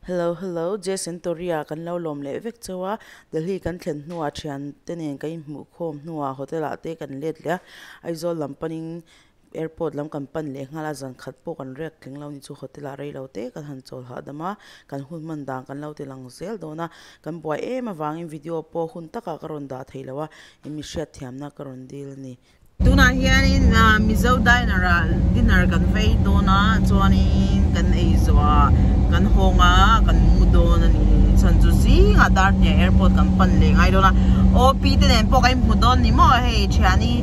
Hello hello Jason Toria kan lo lawm leh vek chauh a Delhi kan thlen hnuah thian te nen kan inhmuh khawm hnuah hotel ah te kan let leh a Aizawl lam panin airport lam kan pan leh nghal a zan khat pawh kan riak tling lo ni chu hotel ah rei lo te kan han chawl hahdam a kan hun hman dan kan lo ti lang zel dawn a kan buai em avangin video pawh hun takah ka rawn dah thei lo a in mi hriatthiamna ka rawn dil a ni. Tunah hianin Mizo diner ah dinner kan vei dawn a chuanin kan ei zawh ah kan hawng a kan mu dawn a ni chhan chu zingah dar hniah airport kan pan leh ngai dawn a OP te nen pawh kan inhmu dawn ni maw hei thiani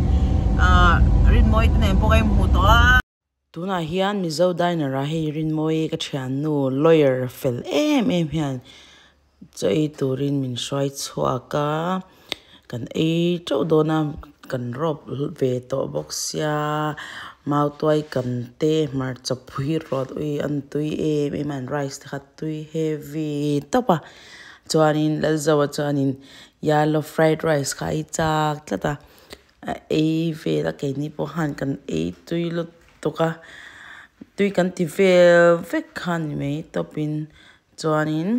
ah Rinmawii te nen pawh kan inhmu tawh a. Tunah hian Mizo diner ah hei Rinmawii ka thiannu lawyer fel em em hian Chaw ei turin min hruai chhuak a, kan ei teuh dawn a, kan rawp ve tawh bawk sia, mautuai kan te hmarcha pui rawt ui an tui em em a, an rice te kha tui heavy tawp a, chuanin Lalzoa chuanin yellow fried rice kha a ei chak tlat a, a ei vel a keini pawh khan kan ei tui lutuk a, tui kan ti vel vek kha ni mai tawpin. Chuanin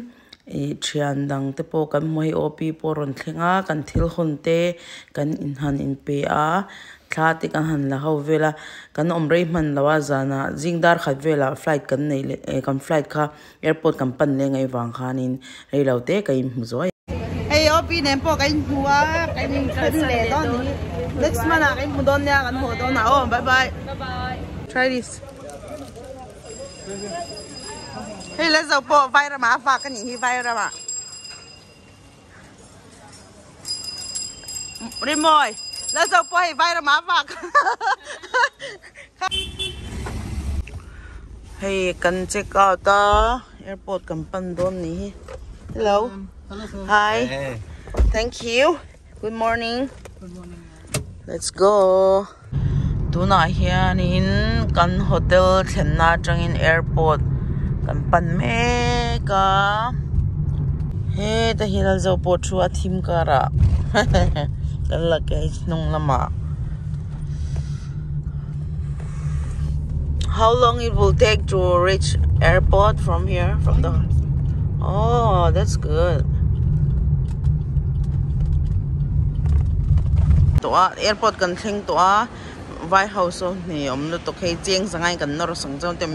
ih thian dang te pawh kan hmu a hei OP pawh a rawn thleng a kan thil hawn te kan inhan inpe a thla te kan han la ho vel a kan awm rei hman lo a zanah zing dar khat velah flight kan neih leh eh kan flight kha airport kan pan leh ngaih vang khanin rei lo te ka inhmu zuai. Hei OP nen pawh ka inhmu a ka inthen leh dawn a ni next month ah ka inhmu dawn nia kan haw dawn a aw bye bye try this. Hei la zo pawh vai ramah a vak a nih hi vai ramah Rimawi la zo pawh hei vai ramah a vak Hei kan check out a airport kan pan dawn nih hi Hello Hi Thank you Good morning Let's go Tunah hianin kan hotel thlenna atangin airport kan pan mek a heta hi Lalzo pawh thu a thim karah kan la ke hnung lamah How long it will take to reach airport from here from the Oh that's good tawh a airport kan thleng tawh a vai ho saw hne awm lutuk hei cheng zangai kan nawr sang chuan te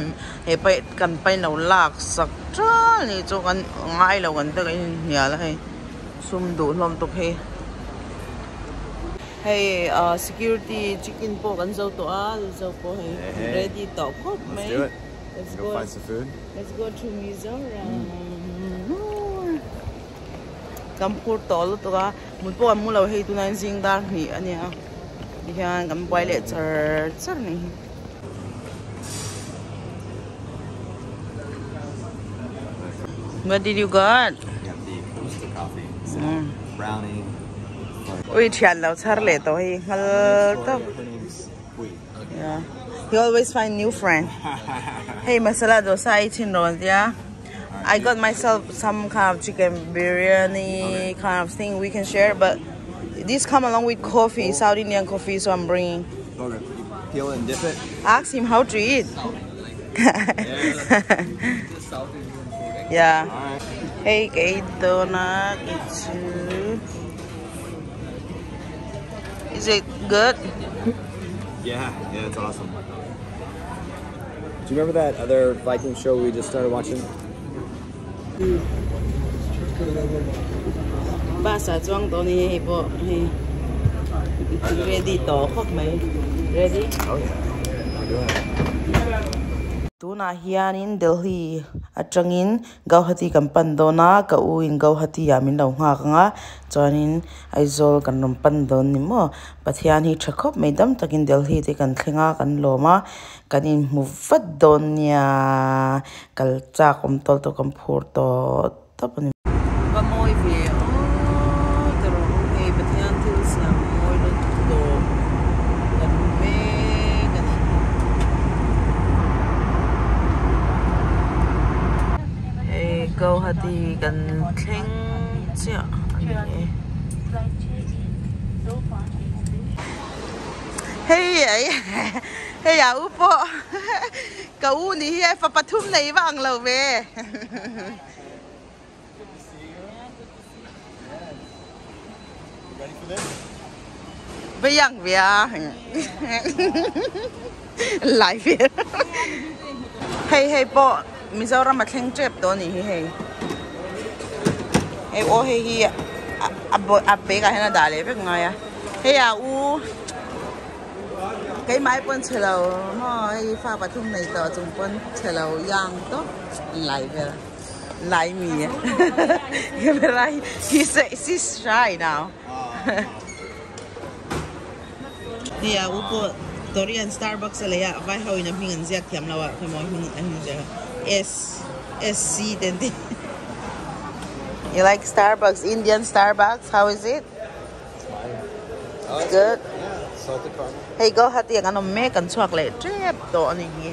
he pai kan pai lo lak sak ṭal ni chu kan ngai lo kan te kan inhnial a hei sum duh hlawm tuk hei. Hei ah security check in pawh kan zo tawh a zo pawh hei ready tawh khawp mai Let's go find some food. Let's go to Mizoram. Kan phur tawh lutuk a mut pawh kan mu lo hei tunah hian zing dar hnih a nia tihian kan buai leh char char a ni hi. What did you got? Got the Costa coffee. Brownie. Ui thian lo chhar leh tawh hei nghal tawp. Yeah. He always find new friend. Hey masala dosa ei chin rawn tia. I got myself some kind of chicken biryani kind of thing we can share but this come along with coffee, South Indian coffee so I'm bringing. Okay. Peel it and dip it. Ask him how to eat. Yeah. Hey ka ei dawn a kei chu. Is it good? Yeah, yeah, it's awesome. Do you remember that other Viking show we just started watching? Bus ah chuang dawn hi hei pawh hei ready tawh khawp mai ready? Oh yeah, we're doing it. Tunah hianin Delhi atangin Gauhati kan pan dawn a, ka u in Gauhati ah min lo nghak ang a, chuanin Aizawl kan rawn pan dawn ni maw? Pathian hi tha khawp mai dam takin Delhi te kan thleng a, kan lawm a, kan inhmu vat dawn nia, kal chak awm tawlh tawh kan phur tawh tawp a ni. Va mawi ve aw ta rawh u hei Pathian thil siam mawi lutuk tawh kan hmu mek a ni. Hei Guwahati kan thleng chiah a ni e. Hei ai. Hei a u pawh ka u ni hi fa pathum nei vang lo ve. Vei ang ve a lai ve. Hei hei pawh Mizoram a thleng tep tawh a nih hi hei. Hei aw hei hi a a bag ah hian a dah leh vek ngai a. Hei a u keimah pawn chhe lo maw hei fa pathum nei tawh chung pawn chhe lo yang tawp lai vel lai mi camera hi she's shy now. Hei a u pawh Korean Starbucks a lei a vai ho in a hming an ziak thiam lo a khawmawi hming an ziak a S S C te an ti. You like Starbucks Indian Starbucks how is it? It's good. Hei Guwahati ah kan awm mek kan chhuak leh tep tawh a ni hi.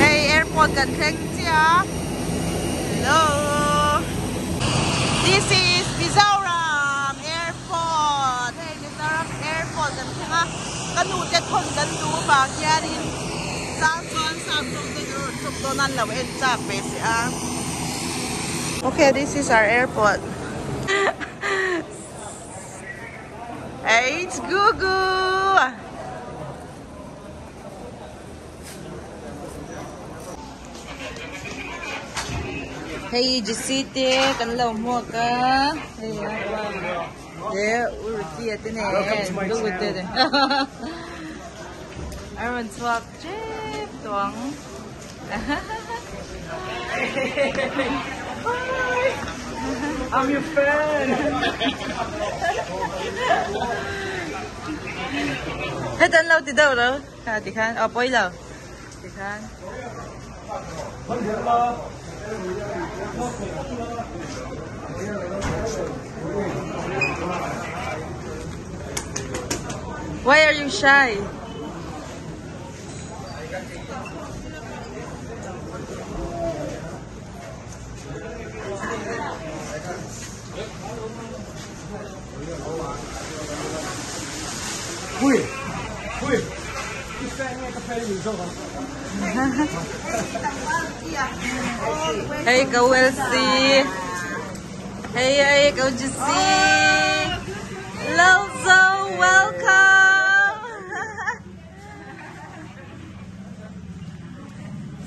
Hei airport kan thleng chiah a. Hello. This is Mizoram airport. Hei Mizoram airport kan thleng a. Ka nu te thawn kan duh vang hianin chang chuan sap tawng te chu rawn chawk dawn a an lo en chak ve si a. Okay, this is our airport. Hey, it's Gugu! Hei GC te kan lo hmuak a hei le Uruki a te nen Gugu te nen a rawn chhuak tep tawh ang. I'm your fan. Hei tan lo ti deuh lo kha ti khan aw pawi lo ti khan. Why are you shy? Hei ka Welsi. Hei hei ka Jesse. Lelzo, welcome.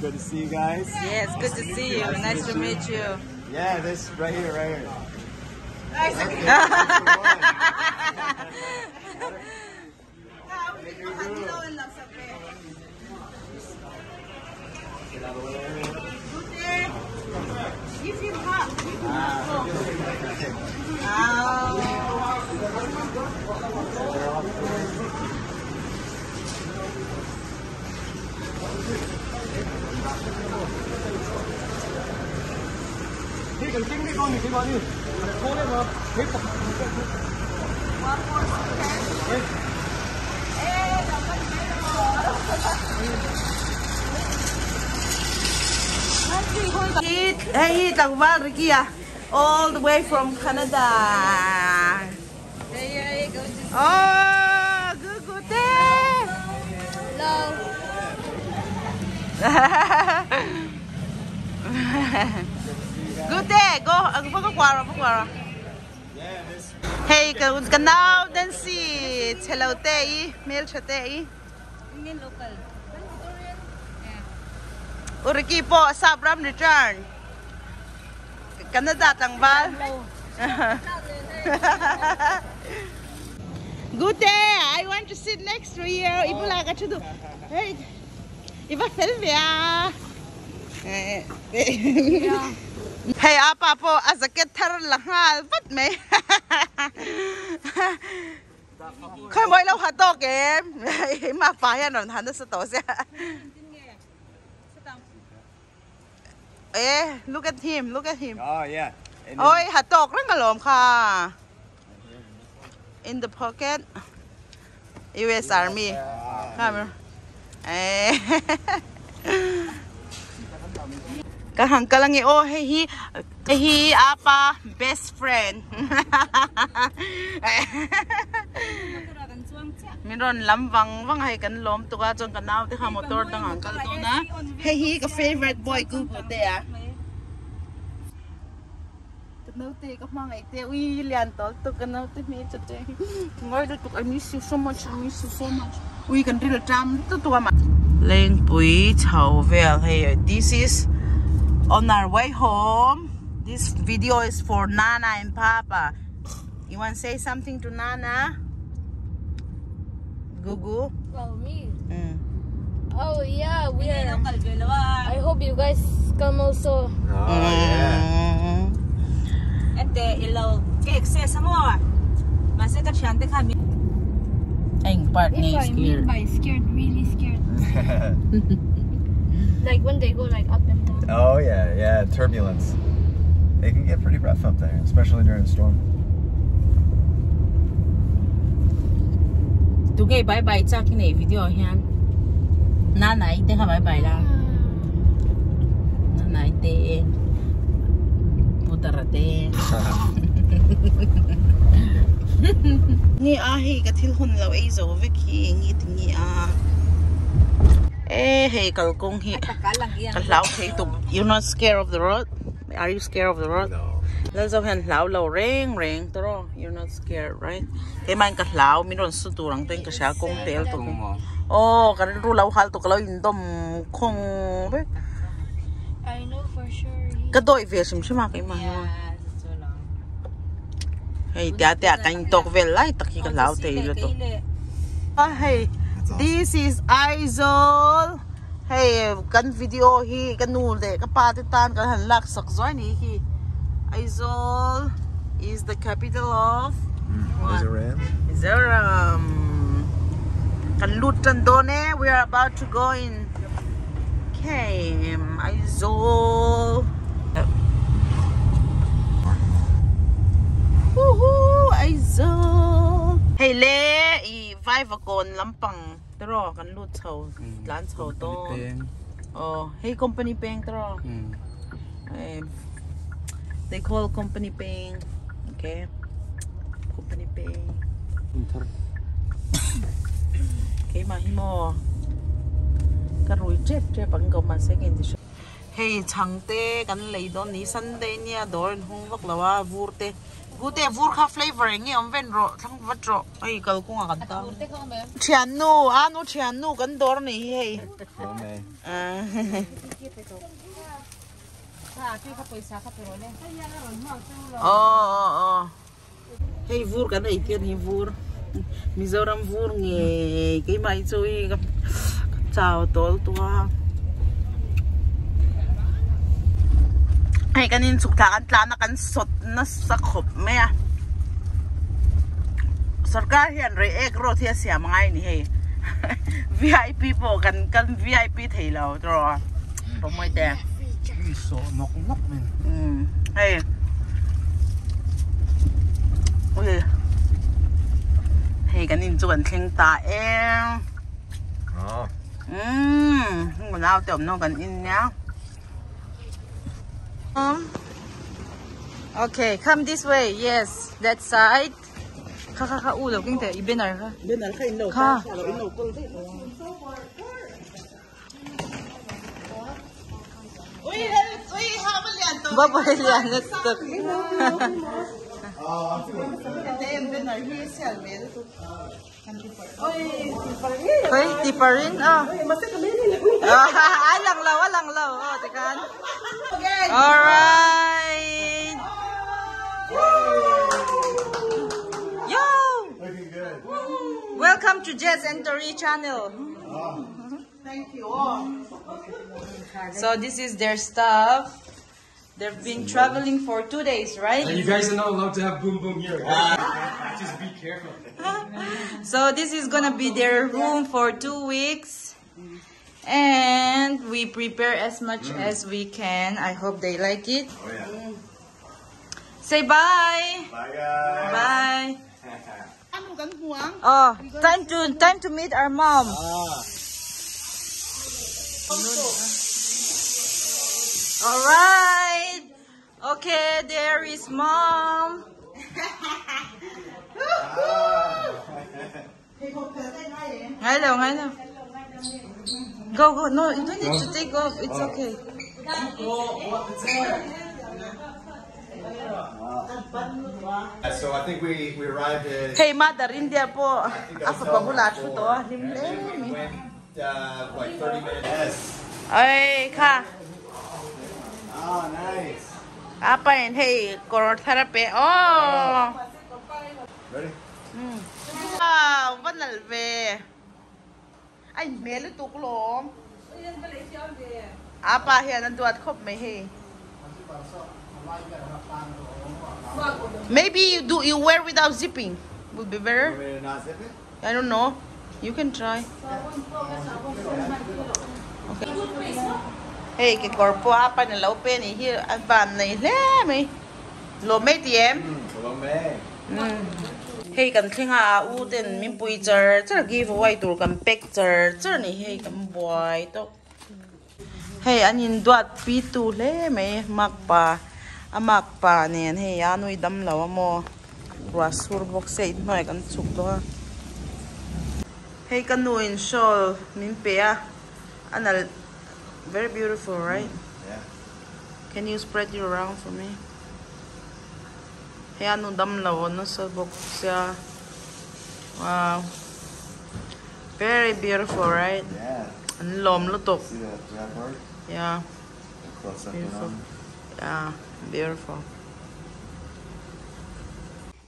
Good to see you guys. Yes, good to see you. Nice to meet you. Yeah, this right here, right here. Hei hi tlangval Ricky a all the way from Canada. Oh, good good day. Hello. Good day. Go, go qua rồi, qua rồi. Hey, ka ka nau Nancy, chelo te i, mel tha te i. Indian local. Uriki po Sabram return. Canada tlangval. Good day. I want to sit next to you. Ibula ka chudu. Hey. Iba fel ve a. Hey apa po a jacket thar la ngal vat mai. Khoi moi lo ha to ke. Ma pa hian ron han sa to sia. Eh, look at him, look at him. Oh yeah. Ôi, hạt tộc rất là lộn kha. In the pocket. US Army. Come. Eh. Ka hang kalangi oh hey hi hi apa best friend. Min rawn lam vang vang a hei kan lawm tuk a chuan ka nau te kha motor dangah an kal dawn a hei hi ka favourite boy Gugu te a ka naute ka hmangaih te ui lian tawl tuk ka naute hmel chu te hi ka ngawi lutuk I miss you so much I miss you so much ui kan ril a ṭam lutuk a Lengpui chho vel hei this is on our way home this video is for Nana and Papa. You want say something to Nana? Gugu? Oh, me? Mm. Oh, yeah, we are. I hope you guys come also. Oh, yeah. Ente ilo cake se samo. Mase ka thian te kha mi. Eng part If nge I mean scared? by scared, really scared. Like when they go like up and down. Oh yeah, yeah, turbulence. It can get pretty rough up there, especially during a storm. Tu nge bye bye chak i nei video ah hian Nana i te kha bye bye la Nana i te Putara te Nge a hei ka thil hun lo ei zo vek hi nge ti nge a E hei kalkawng hi ka hlau thei tuk You not scared of the road? Are you scared of the road? No. Lalzo hian hlau lo reng reng tawh You're not scared right? Keimah in ka hlau min rawn su tur ang ten ka hria kawng tel tuk in. Aw ka rilru lo hal tuk ka lo indawm khawng vek. I know for sure. Ka dawih ve hrim hrim a keimah hi maw. Hei tia tia ka in tawk vel lai tak hi ka hlau thei lutuk. Hei this is Aizawl hei kan video hi ka nu leh ka pa te tan kan han lak sak zuai ni hi Aizawl is the capital of Mizoram Mizoram kan lut tan dawn e we are about to go in okay Aizawl Woohoo Aizawl hei le i Vaivakawn lampang teraw kan lut chho tlan chho dawn aw hei company peng teraw they call company peng okay company peng keimah hi maw ka rui tep tep ang ko mahse ka inti hei chhangte kan lei dawn ni sunday nia dawr in hung vak lo a vur te. Gute vur kha flavour eng nge awm ven rawh thlang vat rawh hei kalkawng ah kan tang thiannu a nu thiannu kan dawr a nih hi hei aw aw aw hei vur kan ei tir ni vur Mizoram vur ngei keimah hi chu hei ka chau tawl tawh a hei kan inchhuk thla kan tlan a kan sawt nasa khawp mai a sorkar hian rei ek road hi a siam ngai a ni hei V_I_P pawh kan kan V_I_P thei lo tawh a pawmawii te hei. Hei kan in chu kan thleng ta em umm heng naute awm nawk kan in nia Okay come this way yes that side kha kha kha u lo keng teh i banner kha banner kha in lo kha in lo kawl daih lo Babai lian na tuk. Hei ti parin a. A lang lo a lang lo aw tikhan. Alright. Yo. Welcome to Jess and Tori channel. Thank you all. So this is their stuff. They've been traveling for 2 days, right? And you guys are not allowed to have boom boom here. Just be careful. So this is gonna be their room for 2 weeks. And we prepare as much as we can. I hope they like it. Oh yeah. Say bye. Bye guys. Bye. Oh, time to meet our mom. All right. Okay, there is mom. Ngai lo, ngai lo. Go, go. No, you don't need to take off. It's okay. So I think we arrived at. Hey, Mother India po. A fapa bula thu to a hlim And hle then we mai. went like 30 minutes. Yes. Oi, kha. Oh, nice. Apa in hey kor thara pe. Oh. Ready? Wow, vanal ve. Ai me lu tuk lom. Apa hian an duat khop mai hei. Maybe you do you wear without zipping would be better. Want me to not zip it? I don't know. You can try. Okay. Hey, cái corpo apa na lo pe ni hi an van nei hle mai. Lo me ti em. Lome. Hey kan thlinga u ten min pui char char give away tur kan pack char char ni hei kan buai to. Hey an in duat pi tu hle mai mak pa amak pa nen hei a nui dam lo amo rua sur bawk se in hnuai kan chuk dawn a. Hey kan nu in shawl min pe a anal very beautiful, right? Yeah. Can you spread it around for me? Hey anu dam lo na sa bawk sia. Wow. Very beautiful, right? Yeah. An lom lutuk. See that part? Yeah. Close up Beautiful. Yeah, beautiful.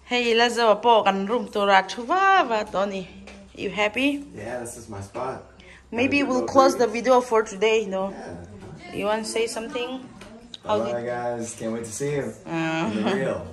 Hey, la zo po kan room tura chuva va Tony. You happy? Yeah, this is my spot. Maybe we'll close the video for today, no? Yeah. You want to say something? How Bye, guys. Can't wait to see you. In the real.